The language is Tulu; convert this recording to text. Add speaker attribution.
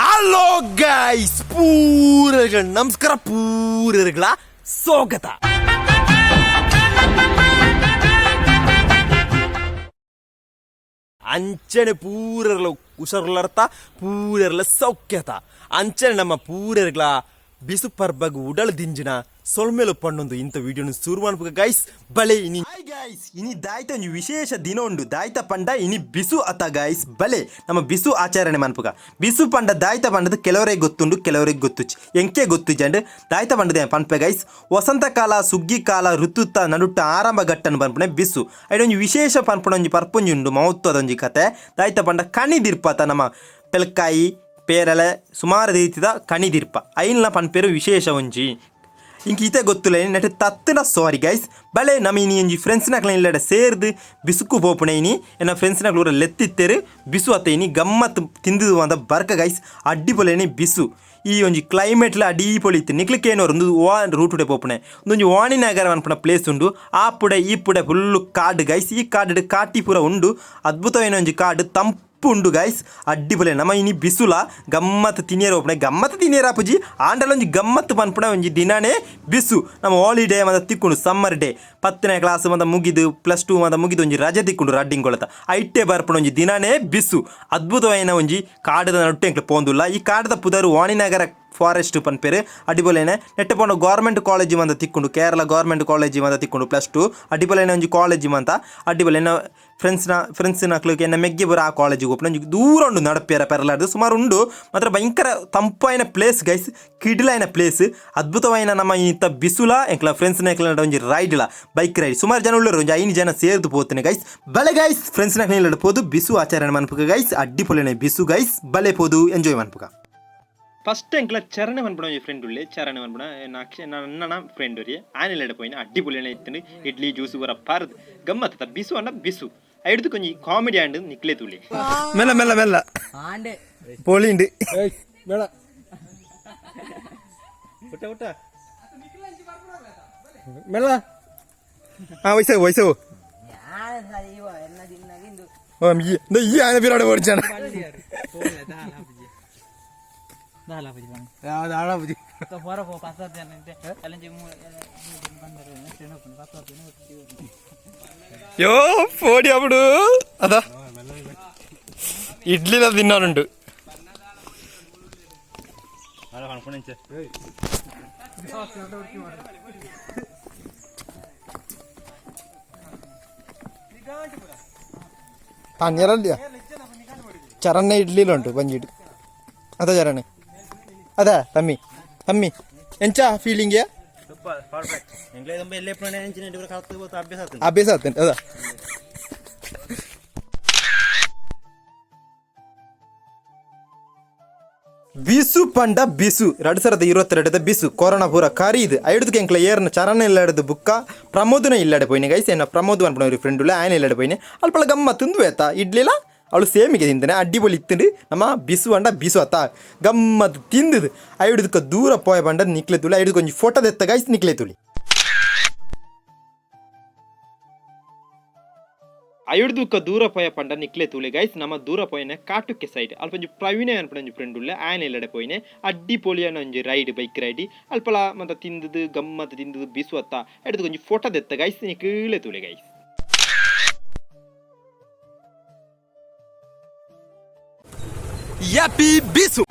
Speaker 1: Hello guys, ಪೂರಗಳ ನಮಸ್ಕಾರ, ಪೂರಗಳ ಸ್ವಾಗತ. ಅಂಚನೆ ಪೂರರ್ಲ ಹುಷಾರುಲರ್ಥ, ಪೂರರ್ಲ ಸೌಖ್ಯತ. ಅಂಚನೆ ನಮ್ಮ ಪೂರರ್ಗಳ ಬಿಸು ಪರ್ಬಗ್ ಉಡಲ್ ದಿಂಜಿನ ಸೊಲ್ಮೆಲು ಪಣ್ಣೊಂದು ಇಂಥ ವಿಡಿಯೋನು ಶುರು ಮನ್ಪುಗ ಗೈಸ್. ಬಲೆ ಇನಿ. ಹಾಯ್ ಗೈಸ್, ಇನಿ ದಾಯ್ತ ಒಂಜಿ ವಿಶೇಷ ದಿನ ಉಂಡು. ದಾಯ್ತ ಪಂಡ ಇನಿ ಬಿಸು ಅತ ಗೈಸ್. ಬಲೆ ನಮ್ಮ ಬಿಸು ಆಚರಣೆ ಮನ್ಪುಗ. ಬಿಸು ಪಂಡ ದಾಯ್ತ ಪಂಡದ ಕೆಲವರಿಗೆ ಗೊತ್ತುಂಡು, ಕೆಲವರಿಗೆ ಗೊತ್ತುಚ್, ಎಂಕೆ ಗೊತ್ತುಜಂಡ್. ದಾಯ್ತ ಪಂಡದ ಪನ್ಪೆ ಗೈಸ್. ವಸಂತ ಕಾಲ, ಸುಗ್ಗಿ ಕಾಲ ಋತುತ್ತ ನಡುಟ್ಟ ಆರಂಭ ಘಟ್ಟನ್ ಪನ್ಪುನೆ ಬಿಸು. ಐಡೊಂಜಿ ವಿಶೇಷ ಪನ್ಪುನ ಒಂಜಿ ಪರ್ಪೊಂಜಿ ಉಂಡು, ಮಹತ್ವದ ಒಂಜಿ ಕತೆ. ದಾಯ್ತ ಪಂಡ ಕಣಿದಿರ್ಪತ ನಮ್ಮ ಪೆಲ್ಕಾಯಿ, ಪೇರಲೆ, ಸುಮಾರು ರೀತಿದ ಕಣಿದಿರ್ಪ ಐನ್ಲ ಪನ್ಪೇರು ವಿಶೇಷ ಒಂಜಿ. ಇಂಕ ಈತೆ ಗೊತ್ತಿಲ್ಲ ನೆಟ್ ತತ್ತಿನ, ಸಾರಿ ಗೈಸ್. ಬಲೆ ನಮ್ಮ ಇನಿ ಒಂಜಿ ಫ್ರೆಂಡ್ಸ್ನಕ್ಲ ಇಲ್ಲಡೆ ಸೇರ್ದು ಬಿಸುಕು ಪೋಪುಣೆ. ಇನಿ ಎನ್ನ ಫ್ರೆಂಡ್ಸ್ನಕ್ಲು ಊರ ಲೆತ್ತಿತ್ತೇರು. ಬಿಸು ಅತ್ತ ಇನಿ ಗಮ್ಮತ್ ತಿಂದು ಅಂದ ಬರ್ಕ ಗೈಸ್. ಅಡ್ಡಿಪೊಲೇನಿ ಬಿಸು. ಈ ಒಂಜಿ ಕ್ಲೈಮೇಟ್ಲ ಅಡೀಪೊಳಿ ಇತ್ತು. ನಿಕ್ಲಿಕ್ಕೇನೋರು ಒಂದು ವಾ ರೂಟುಡೆ ಪೋಪುಣೆ. ಒಂದೊಂಜಿ ವಾಣಿನಗರ ಅನ್ಪುನ ಪ್ಲೇಸ್ ಉಂಡು. ಆ ಪುಡೆ ಈ ಪುಡೆ ಫುಲ್ಲು ಕಾಡು ಗೈಸ್. ಈ ಕಾಡು ಕಾಟಿ ಪೂರ ಉಂಡು. ಅದ್ಭುತವಾಯಿನ ಒಂಜಿ ಕಾಡು, ತಂಪು ಉಂಡು ಗೈಸ್. ಅಡ್ಡಿಪೊಲೆ ನಮ್ಮ ಇನಿ ಬಿಸುಲ ಗಮ್ಮತ್ ತಿನಿಯರ ಒಪ್ಪಣೆ. ಗಮ್ಮತ್ ತಿನಿಯರ ಅಪುಜಿ ಆಂಡಲ ಒಂಜಿ ಗಮ್ಮತ್ ಪನ್ಪುಣ ಒಂಜಿ ದಿನನೇ ಬಿಸು. ನಮ್ಮ ಹಾಲಿಡೇ ಮಂದ ತಿಕ್ಕುಂಡು. ಸಮ್ಮರ್ ಡೇ, 10ನೇ ಕ್ಲಾಸ್ ಮಂದ ಮುಗಿದು, ಪ್ಲಸ್ 2 ಮಂದ ಮುಗಿದು ಒಂಜಿ ರಜೆ ತಿಕ್ಕುಂಡು ರಡ್ಡಿಂಗೊಳತ. ಐಟೆ ಬರ್ಪುಣ ಒಂಜಿ ದಿನನೇ ಬಿಸು. ಅದ್ಭುತವಾಯಿನ ಒಂಜಿ ಕಾಡದ ನಡುಟೆ ಎಂಕ್ಲು ಪೋಂದುಲ್ಲ. ಈ ಕಾಡದ ಪುದರು ವಾಣಿನಗರ ಫಾರೆಸ್ಟ್ ಪನ್ಪೇರು. ಅಡಿಪೊಲೇನೆ ನೆಟ್ಟ ಪೋಂಡ ಗೌರ್ಮೆಂಟ್ ಕಾಲೇಜ್ ಮಂದ ತಿಕ್ಕುಂಡು. ಕೇರಳ ಗೌರ್ಮೆಂಟ್ ಕಾಲೇಜ್ ಮಂದ ತಿಕ್ಕುಂಡು ಪ್ಲಸ್ 2. ಅಡಿಪೊಲೇನೆ ಒಂಜಿ ಕಾಲೇಜ್ ಮಂತ. ಅಡಿಪೊಲೇನ ಫ್ರೆಂಡ್ಸ್ನ ಫ್ರೆಂಡ್ಸ್ನಕ್ಲೆಗ್ ಎನ್ನ ಮೆಗ್ಗೆ ಪೂರ ಆ ಕಾಲೇಜಿಗೆ ಓಪುನ. ಒಂಜಿ ದೂರ ಉಂಡು ನಡಪೇರ ಪೆರಲಾರ್ದು ಸುಮಾರು ಉಂಡು. ಮಾತ್ರ ಭಯಂಕರ ತಂಪಾಯಿನ ಪ್ಲೇಸ್ ಗೈಸ್, ಕಿಡಿಲಾಯಿನ ಪ್ಲೇಸ್, ಅದ್ಭುತವಾಯಿನ. ನಮ್ಮ ಇಂಥ ಬಿಸುಲ ಎಂಕ್ಲ ಫ್ರೆಂಡ್ಸ್ ನಕ್ಲ ಒಂಜಿ ರೈಡ್ಲ, ಬೈಕ್ ರೈಡ್. ಸುಮಾರು ಜನ ಉಳ್ಳರು, ಒಂಜಿ 5 ಜನ ಸೇರ್ದು ಪೋತುನೆ ಗೈಸ್. ಬಲೆ ಗೈಸ್, ಫ್ರೆಂಡ್ಸ್ ನಕ್ಲ ಪೋದು ಬಿಸು ಆಚರಣೆ ಮನ್ಪುಗ ಗೈಸ್. ಅಡ್ಡಿಪೊಲೆನೆ ಬಿಸು ಗೈಸ್. ಬಲೆ ಪೋದು ಎಂಜಾಯ್ ಮನ್ಪುಗ. ಫಸ್ಟ್ ಎಂಕ್ಲ ಚರಣ ಪನ್ಪುಣ ಒಂಜಿ ಫ್ರೆಂಡ್ ಉಳ್ಳೆ. ಚರಣ ಪನ್ಪುಣ ಅಕ್ಷ ನನ್ನ ಫ್ರೆಂಡ್ ಒರಿ ಆನೆಲೆಡ ಪೋಯಿನ. ಅಡ್ಡಿಪೊಲಿನ ಇತ್ತುಂಡು. ಇಡ್ಲಿ ಜ್ಯೂಸ್ ಪೂರ ಪರ್ದ್ ಗಮ್ಮತ್ತ. ಬಿಸು ಅನ್ನ ಬಿಸು ಐಡ್ದು ಕೊಂಜಿ ಕಾಮಿಡಿ ಆಂಡ್ ನಿಕ್ಲೆ ತೂಲೆ.
Speaker 2: ಮೆಲ್ಲ ಮೆಲ್ಲ ಮೆಲ್ಲ.
Speaker 3: ಆಂಡೆ.
Speaker 2: ಪೋಳಿಂಡು.
Speaker 4: ಬೇಡ.
Speaker 2: ಊಟ ಊಟ ಮೆಲ್ಲ. ಹಾ, ವಯಸ್ಸು ವಯಸ್ಸು. ಈ ಆನೆ ಬಿರಾಡ ಓಡಿಚಾಣ. ಯೋ ಪೋಡಿ ಅప్పుడు ಅದ ಇಡ್ಲಿಲ ತಿನ್ನೋನುಂಟು. ಪನ್ನೀರಲ್ಲ ಚರಣ್ಣ ಇಡ್ಲಿಲ ಉಂಟು ಬಂಜಿಡು ಅದ ಚರಣ ಅದ ತಮ್ಮಿ ತಮ್ಮಿ ಎಂಚ ಫೀಲಿಂಗ್? ಅಭ್ಯಾಸ ಆಗ್ತದೆ ಅದ. ಬಿಸು ಪಂಡ ಬಿಸು 2022ದ ಬಿಸು, ಕೊರೋನಾ ಪೂರ ಕರೀದು ಐಡ್ದು ಎಂಕ್ಲ ಏರ್ನ ಚರಣ ಇಲ್ಲಡ್ದು ಬುಕ್ಕ ಪ್ರಮೋದನ ಇಲ್ಲಡೆ ಪೋಯಿನೆ ಗೈಸ್. ಎನ್ನ ಪ್ರಮೋದ್ ಅನ್ಪುನ ಫ್ರೆಂಡ್ ಉಲ್ಲ, ಆಯನ ಇಲ್ಲಡೆ ಪೋಯಿನೆ. ಅಲ್ಪಲ ಗಮ್ಮ ತಿಂದು ಆಯ್ತಾ. ಇಡ್ಲಿಲ್ಲ ಅವಳು ಸೇಮಿಗೆ ತಿಂತಾನೆ. ಅಡ್ಡಿಪೊಲಿ ಇತ್ತುಂಡು. ನಮ್ಮ ಬಿಸು ಅಂಡ ಬಿಸು ಅತ್ತ ಗಮ್ಮತ್ ತಿಂದುದು. ಐಡ್ದಕ್ಕ ದೂರ ಪೋಯ ಪಂಡ ನಿಕ್ಲೆ ತುಳಿ. ಐಡ್ದು ಕೊಂಚ ಫೋಟೋ ದೆತ್ತ ಗೈಸ್, ನಿಕ್ಲೆ ತುಳಿ.
Speaker 1: ಅಯುಡ್ದುಕ್ಕ ದೂರ ಪೋಯ ಪಂಡ ನಿಕ್ಲೆ ತೂಲೆ ಗೈಸ್. ನಮ್ಮ ದೂರ ಪೋಯನೆ ಕಾಟುಕ್ಕೆ ಸೈಡ್. ಅಲ್ಪ ಒಂಜಿ ಪ್ರವೀಣ ಅನ್ಪುನ ಒಂಜಿ ಫ್ರೆಂಡ್ ಉಲ್ಲೆ, ಆಯನ ಇಲ್ಲಡೆ ಪೋಯಿನೆ. ಅಡ್ಡಿ ಪೊಲಿಯನ ಒಂಜಿ ride, bike ride. ಅಲ್ಪಲ ಮತ್ತ ತಿಂದುದು ಗಮ್ಮತ್ ತಿಂದುದು ಬಿಸು ಅತ್ತ ಐಡ್ದು ಒಂಜಿ ಫೋಟೋ ದೆತ್ತ ಗೈಸ್, ನಿಕ್ಲೆ ತೂಲೆ ಗೈಸ್.
Speaker 2: ಯಾಪಿ ಬಿಸು.